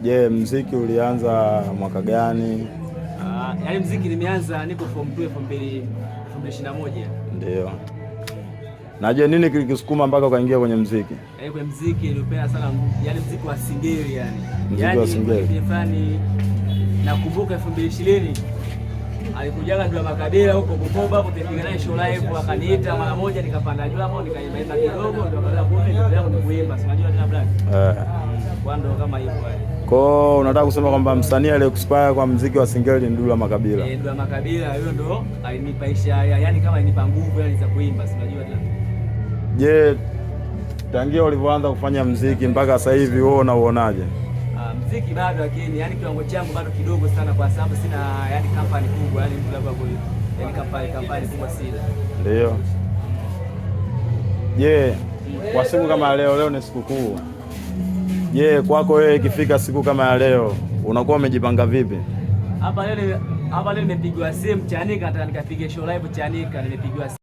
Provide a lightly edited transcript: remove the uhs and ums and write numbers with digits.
Je, mziki ulianza mwaka gani? Yaani mziki nimeanza niko form 2 2021. Ndio. Na je, nini kilikusukuma mpaka ukaingia kwenye mziki? Yaani kwenye mziki nilipenda sana, yaani mziki wa singeli yani. Mziki Yaani wa singeli. kipindi fulani nakumbuka 2020 alikujaga Dula Makabila huko Bukoba hapo, tulipiga naye show live, akaniita mara moja, nikapanda juu hapo nikaimba imba kidogo, ndio akaanza kumbe ndio yangu ni kuimba, si unajua tena black. Kwa ndo kama hivyo yani. Kwa unataka kusema kwamba msanii aliyekuinspire kwa mziki wa singeli ni Dula Makabila? Eh, Dula Makabila huyo ndo alinipaisha, yani kama alinipa nguvu yani za kuimba, si unajua tena. Je, tangia ulivyoanza kufanya mziki mpaka sasa hivi wewe unauonaje? Mziki bado, lakini yani kiwango changu bado kidogo sana, kwa sababu sina yani company kubwa, yani mtu labda kwa yani company kubwa sina. Ndio. Je, kwa siku kama leo, leo ni sikukuu. Je, kwako wewe ikifika siku kama ya leo unakuwa umejipanga vipi? Hapa leo nimepigwa simu Chanika, nataka nikapige show live Chanika, nimepigiwa